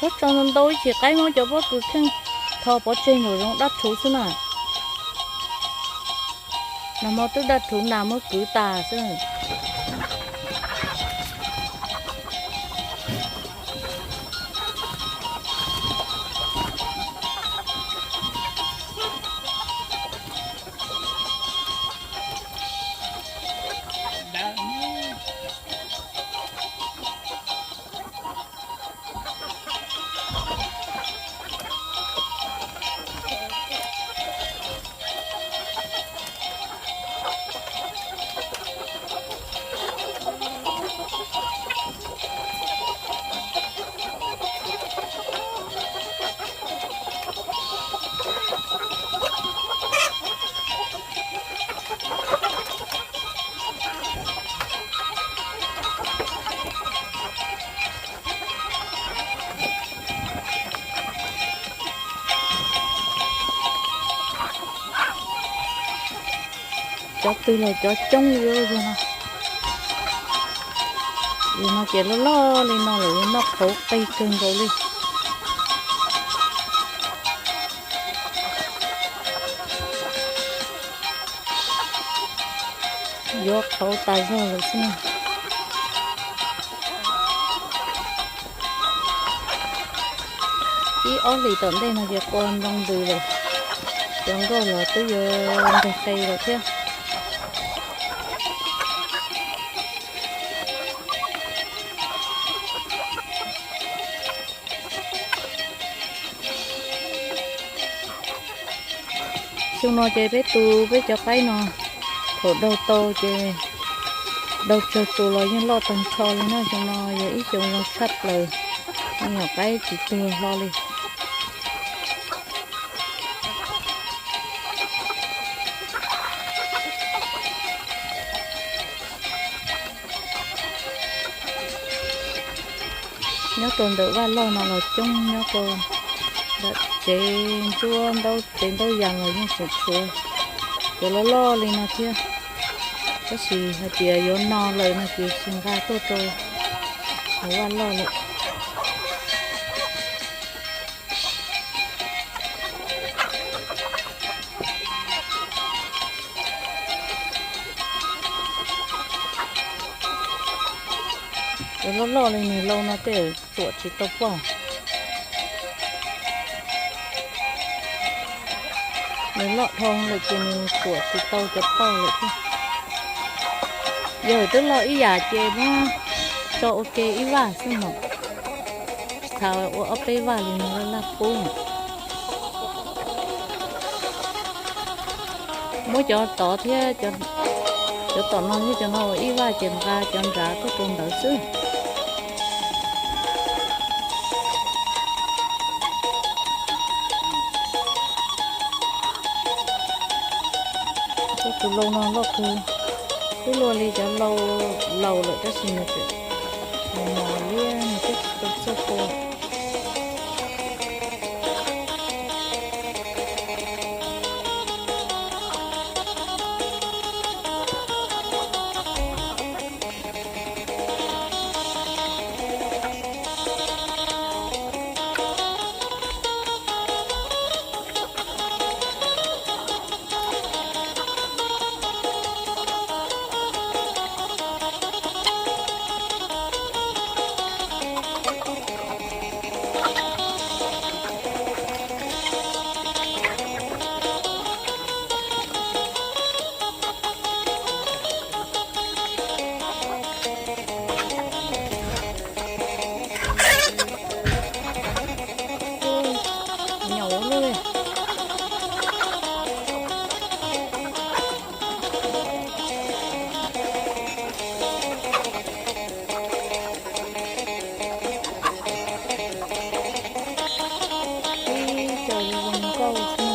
Pob tsuas ntau ntau ib chim qaib muab cov pob kws kheej tho pov tseg nraum zoov daj rhuv xwb na. Nag hmo twb daj rhuv nag muab kwv tas xwb. Cov twg los cov coob li no. Yus no ces loj loj li no lawm, yus noj qhauv qig kawg nkaus li. Yuav qhauv tas zog lawm xwb na. Ib ob hlis tom ntej no ces qua ntoo ntws lawm, cov nkauj los twb yuav nteg qe lawm thiab. Xyoo no ces peb tu peb cov qaib no, thaum daug tau ces daug tsawg tus los yeej loj tag nrho li na. Xyoo no yog ib xyoo zoo tshaj plaws, me nyuam qaib tsis tuag hlo li. Nyob rau ntawm vaj loj no los coob, nyob rau ntawm tsev ntsuab ntaub tsev ntaub yas los yeej tseem tshuav cov loj loj li no thiab. Tab sis hais tias yuav no lawm no ces tsis nqa tuaj rau hauv vaj loj lawm. Cov loj loj li nws lau no tej tsuam tsis tau pauj. Nws loj dhau lawm ces nws tsuam tsis tau cov pauj lawm thiab. Yog twb loj ib yam ces muab tso ua ke ib vaj xwb mas, thaum ua ob peb vaj li no laj laj pub. Muab cov tod thiab, cov tom no thiab cov no ua ib vaj ces nqa cov nrad tuaj rau ntawd xwb. Tus lau no loj kawg, twb luaj li cov lau laus lawm tab sis nws tseem mos mos liab, nws twb tsis tau txawj qua. Nyaum ua luaj li. Ib co zoo nkauj xwb.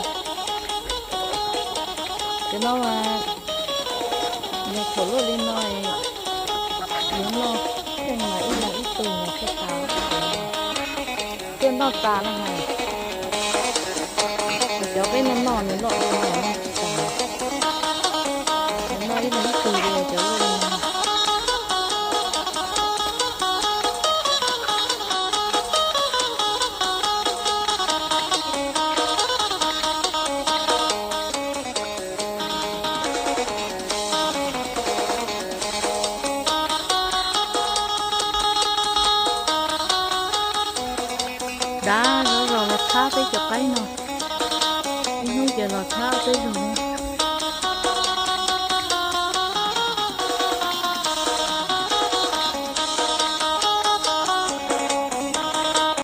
Cov no mas yog thaum luaj li no, yuav noj kheej mas ib leeg ib tug mas thiaj tas. Tuaj noj tas no mas, cov peb noj noj nws loj ua noj tsis tas. Noj ib leeg ib tug li cov luaj li no. Rov los thab peb cov qaib no. Ib hnub ces los thab peb zog.